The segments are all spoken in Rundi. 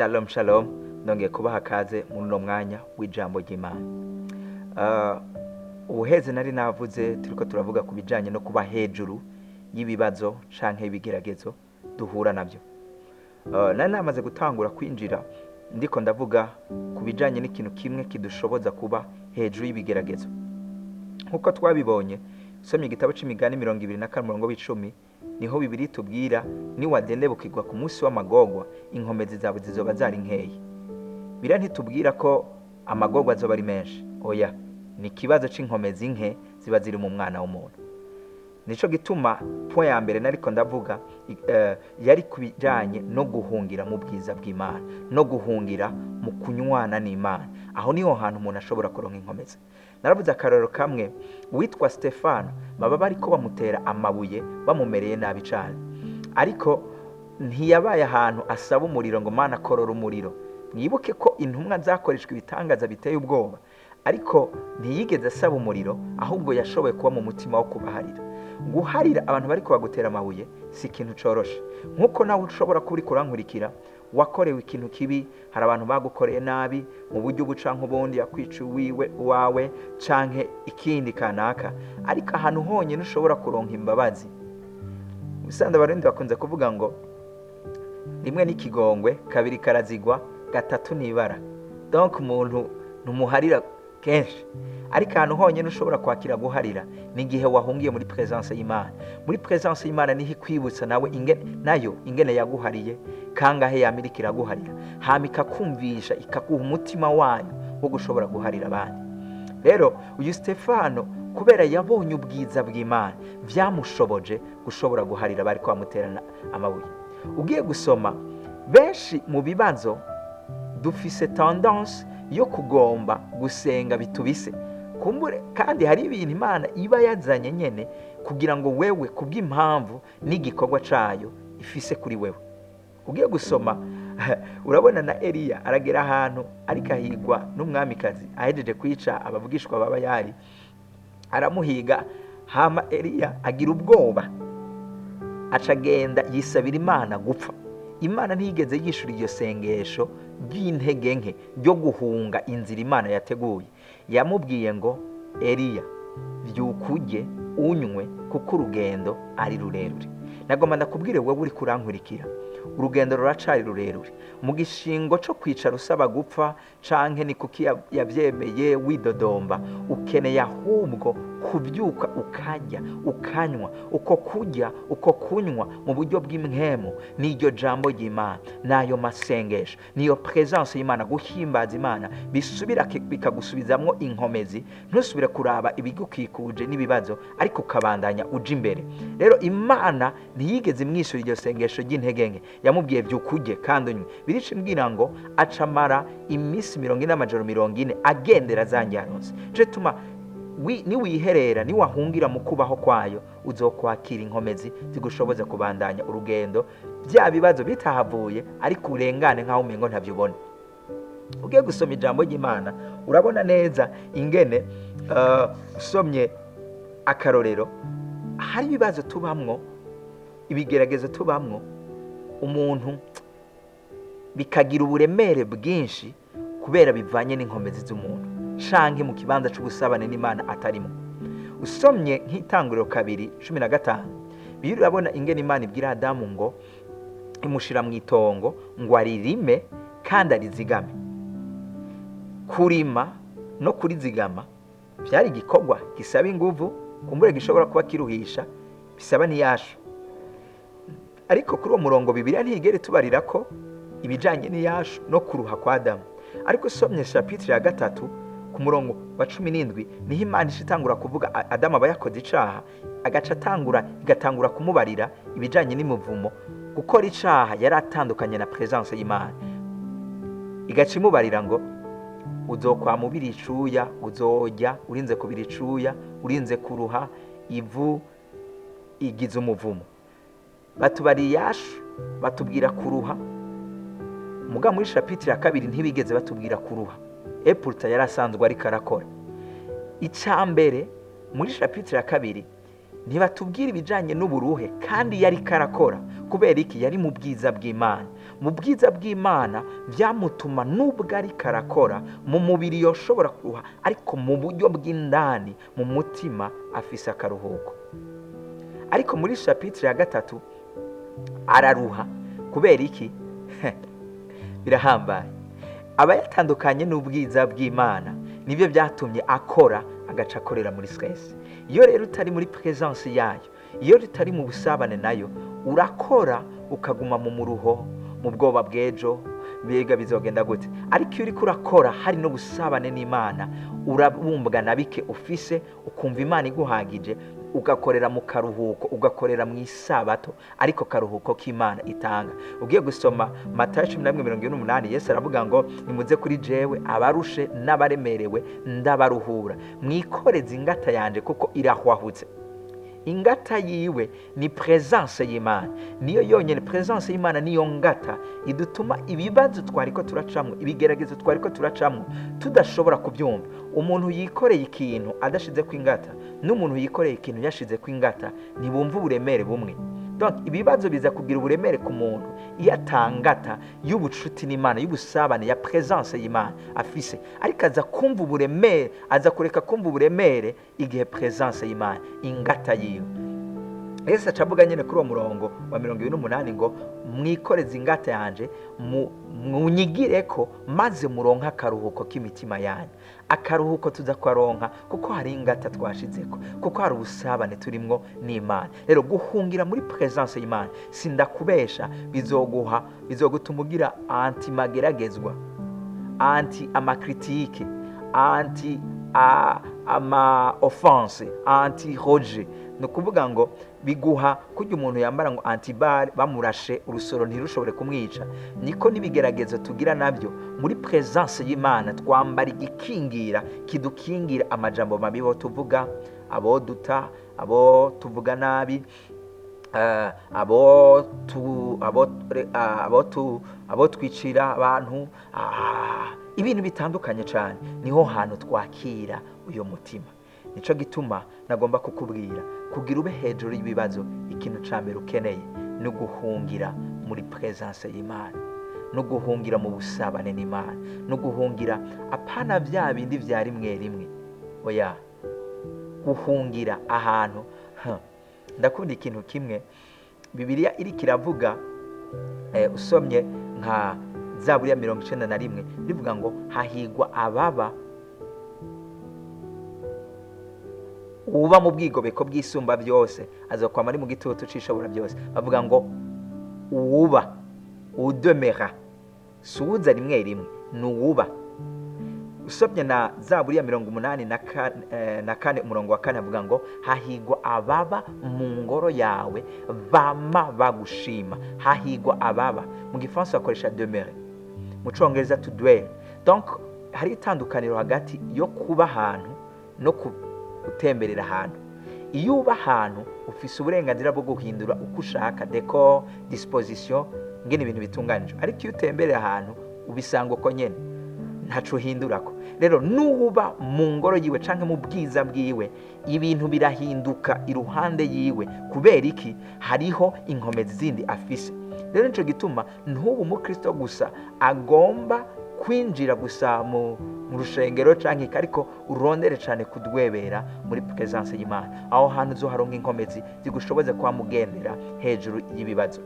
Shalom shalom, ndongeye kubaha kaze muri uno mwanya w'ijambo ry'Imana. Ubuheze nari navuze turiko turavuga ku bijanye no kuba hejuru y'ibibazo canke ibigeragezo duhura navyo. Nari namaze gutangura kwinjira ndiko ndavuga ku bijanye n'ikintu kimwe kidushoboza kuba hejuru y'ibigeragezo. Nk'uko twabibonye, usomye igitabo c'Imigani 24 umurongo w'icumi, niho Bibiliya itubwira: niwadendebukirwa ku munsi w'amagorwa, inkomezi zawe zizoba zari nkeyi. Bibiliya ntitubwira ko amagorwa azoba ari menshi, oya, ni ikibazo c'inkomezi nke ziba ziri mu mwana w'umuntu. Nico gituma point ya mbere nariko ndavuga yari ku bijanye no guhungira mu bwiza bw'Imana, no guhungira mu kunywana n'Imana. Aho niho hantu umuntu ashobora kuronka inkomezi. Naravuze akarorero kamwe, uwitwa Stefano baba bariko bamutera amabuye bamumereye nabi cane, ariko ntiyabaye ahantu asaba umuriro ngo Mana korora umuriro. Mwibuke ko intumwa zakoreshwa ibitangaza biteye ubwoba, ariko ntiyigeze asaba umuriro, ahubwo yashoboye kuba mu mutima wo kubaharira. Guharira abantu bariko bagutera amabuye si ikintu coroshe. Nk'uko nawe ushobora kuba uriko urankurikira, wakorewe ikintu kibi, hari abantu bagukoreye nabi mu buryo ubu canke ubundi, yakwica uwiwe uwawe canke ikindi kanaka, ariko ahantu honyine ushobora kuronka imbabazi, ubusanzwe Abarundi bakunze kuvuga ngo rimwe n'ikigongwe, kabiri karazigwa, gatatu n'ibara. Donc umuntu ntumuharira kenshi, ariko ahantu honyine ushobora kwakira guharira ni igihe wahungiye muri présence y'Imana. Muri présence y'Imana niho ikwibutsa nawe nayo ingene yaguhariye, kangahe yamirika iraguharira, hama ikakumvisha, ikaguha umutima wayo wo gushobora guharira abandi. Rero uyu Stefano, kubera yabonye ubwiza bw'Imana, byamushoboje gushobora guharira bari bamuterana amabuye. Ugiye gusoma, benshi mu bibazo dufise tendance yo kugomba gusenga bitubise kumbure, kandi hari ibintu Imana iba yazanye nyene kugira ngo wewe kubw'impamvu n'igikorwa cayo ifise kuri wewe. Ugiye gusoma, urabona na Eliya aragera ahantu ariko ahigwa n'umwamikazi ahejeje kwica abavugishwa baba yari aramuhiga. Hama Eliya agira ubwoba, aca agenda yisabira Imana gupfa. Imana ntiyigeze yishura iryo sengesho ry'intege nke ryo guhunga inzira Imana yateguye. Yamubwiye ngo: "Eliya, byuka urye unywe, kuko urugendo ari rurerure." Nagomba ndakubwire wowe uri kurankurikira, urugendo ruracari rurerure. Mu gishingo cyo kwicara usaba gupfa canke ni kuki yavyemeye widodomba, ukeneye ahubwo kubyuka ukarya ukanywa. Uko kurya, uko kunywa mu buryo bw'impwemu n'iryo jambo ry'Imana, n'ayo masengesho, niyo présence y'Imana, guhimbaza Imana bisubira bikagusubizamwo inkomezi, ntusubire kuraba ibigukikuje n'ibibazo, ariko ukabandanya uja imbere. Rero Imana ntiyigeze imwishyura iryo sengesho ry'intege nke. Yamubwiye: "Byuka urye kandi unywe." Birica imbwira ngo acamara iminsi 40 amajoro 40 agendera za njyaronse. Nico gituma niwiherera, niwahungira mu kubaho kwayo, uzokwakira inkomezi zigushoboza kubandanya urugendo, bya bibazo bitahavuye, ariko urengane nk'aho umengo ntavyo ubona. Ugiye gusoma ijambo ry'Imana, urabona neza ingene usomye akarorero, hari ibibazo tubamwo, ibigeragezo tubamwo, umuntu bikagira uburemere bwinshi kubera bivanye n'inkomezi z'umuntu canke mu kibanza c'ubusabane n'Imana atarimo. Usomye nk'Itanguriro 2:15, Bibiliya urabona ingene Imana ibwira Adamu ngo imushira mu itongo ngo aririme kandi arizigame. Kurima no kurizigama byari igikorwa gisaba inguvu, kumbure gishobora kuba kiruhisha, bisaba n'iyashu. Ariko kuri uwo murongo Bibiliya ntiyigere tubarira ko ibijanye n'iyashu no kuruha kwa Adamu. Ariko usomye chapitre ya 3 ku murongo wa 17, niho Imana ica itangura kuvuga. Adamu aba yakoze icaha, agaca atangura, igatangura kumubarira ibijanye n'imivumo. Gukora icaha yari atandukanye na présence y'Imana. Igaca imubarira ngo uzokwama ubira icuya, uzorya urinze kubira icuya, urinze kuruha, ivu igize umuvumo. Batubariye iyashu, batubwira kuruha, muga muri chapitre ya 2 ntibigeze batubwira kuruha. Epurta yari asanzwe ariko arakora. Icya mbere, muri chapitre ya 2 Ntibatubwira ibijyanye n'uburuhe kandi yari karakora. Kubera iki? Yari mu bwiza bw'Imana. Mu bwiza bw'Imana byamutuma nubwo ari karakora mu mubiri yoshobora kuruha, ariko mu buryo bw'indani mu mutima afise akaruhuko. Ariko muri chapitre ya 3 araruha. Kubera iki? Birahambaye. Aba yatandukanye n'ubwiza bw'Imana, nibyo byatumye akora agaca akorera muri stress. Iyo rero utari muri presence yayo, iyo utari mu busabane nayo, urakora ukaguma mu muruho, mu bwoba bw'ejo, mbega bizogenda gute. Ariko iyo uriko urakora hari no busabane n'Imana, urabumbwa na bike ufise, ukumva Imana iguhagije, ugakorera mu karuhuko, ugakorera mu isabato, ariko karuhuko k'Imana itanga. Ugiye gusoma Matayo 11:48, Yesu aravuga ngo nimuze kuri jewe abarushe n'abaremerewe ndabaruhura, mwikoreze ingata yanje kuko irahwahutse. Ingata yiwe ni presence y'Imana, niyo yonyine. Presence y'Imana niyo ngata idutuma ibibazo twariko turacamwo, ibigeragezo twariko turacamwo tudashobora kubyumva. Umuntu yikoreye ikintu adashize ku ingata n'umuntu yikoreye ikintu yashize ku ingata ntibumva uburemere bumwe. Donc ibibazo biza kugira uburemere ku muntu iyo atangata y'ubucuti n'Imana, y'ubusabane, ya presence y'Imana afise. Ariko aza kumva uburemere, aza kureka kumva uburemere igihe presence y'Imana, ingata yiwe. Yesu aca avuga nyine kuri uwo murongo wa 28 ngo mwikoreze ingata yanje, munyigireko maze muronke akaruhuko k'imitima yanyu. Akaruhuko tuza kukaronka kuko hari ingata twashizeko, kuko hari ubusabane turimwo n'Imana. Rero guhungira muri presence y'Imana, sindakubesha, bizogutuma ugira anti mageragezwa, anti ama critiques, anti ama offense, anti rejet. Ni ukuvuga ngo biguha kurya umuntu yambara ngo anti-balles, bamurashe urusoro ntirushobore kumwica. Niko n'ibigeragezo tugira nabyo muri presence y'Imana twambara igikingira kidukingira amajambo mabi bo tuvuga, abo duta, abo tuvuga nabi, abo tu, abo, abo tu, abo twicira abantu, ibintu bitandukanye cyane. Niho hantu twakira uyo mutima. Nico gituma nagomba kukubwira, kugira ube hejuru y'ibibazo, ikintu ca mbere ukeneye ni uguhungira muri presence y'Imana, no guhungira mu busabane n'Imana, no guhungira apana bya bindi vya rimwe rimwe, oya, guhungira ahantu. Ndakunda ikintu kimwe Bibiliya iriko iravuga, usomye nka Zaburi ya 91, rivuga ngo hahigwa ababa uba mu bwigobeko bw'isumba byose, azokwama ari mu gitutu c'ishobora byose. Bavuga ngo uwuba, udemera, si uwuza rimwe rimwe, ni uwuba. Usomye na Zaburi ya 84 umurongo wa 4, avuga ngo hahigwa ababa mu ngoro yawe bama bagushima. Hahigwa ababa, mu gifaransa bakoresha demere, mu congereza to dwell. Donc hari itandukaniro hagati yo kuba ahantu no gutemberera ahantu. Iyo uba ahantu ufise uburenganzira bwo guhindura uko ushaka, decor, disposition, ngene ibintu bitunganijwe. Ariko iyo utemberera ahantu ubisanga uko nyene, ntaco uhindurako. Rero nuba mu ngoro yiwe canke mu bwiza bwiwe, ibintu birahinduka iruhande yiwe. Kubera iki? Hariho inkomezi zindi afise. Rero nico gituma ntubu umukristo gusa agomba kwinjira gusa mu rushengero canke iki, ariko urondere cane kudwebera muri presence y'Imana. Aho hantu uzoharonka inkomezi zigushoboza kwa mugendera hejuru y'ibibazo.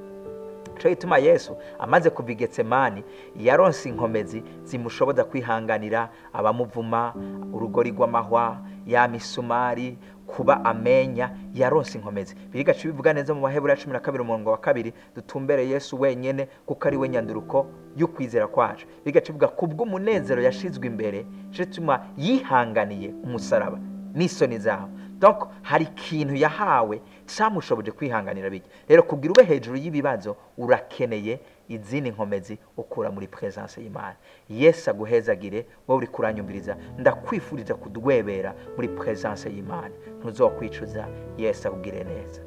Nico gituma Yesu amaze kuva i Getsemani yaronse inkomezi zimushoboza kwihanganira abamuvuma, urugori rw'amahwa, ya misumari, kuba amenya. Yaronse inkomezi. Bibiliya ica bivuga neza mu Baheburayo 12 umurongo wa 2, dutumbere Yesu wenyene kuko ari we nyanduruko y'ukwizera kwacu. Bibiliya ica bivuga kubw'umunezero yashizwe imbere, nico gituma yihanganiye umusaraba n'isoni zawo. Donc hari ikintu yahawe cyamushoboje kwihanganira bijya. Rero kugira ube hejuru y'ibibazo urakeneye izindi nkomezi ukura muri presence y'Imana. Yesu aguhezagire wowe uri kuranyumviriza, ndakwifuriza kudwebera muri presence y'Imana, ntuzokwicuza. Yesu akugire neza.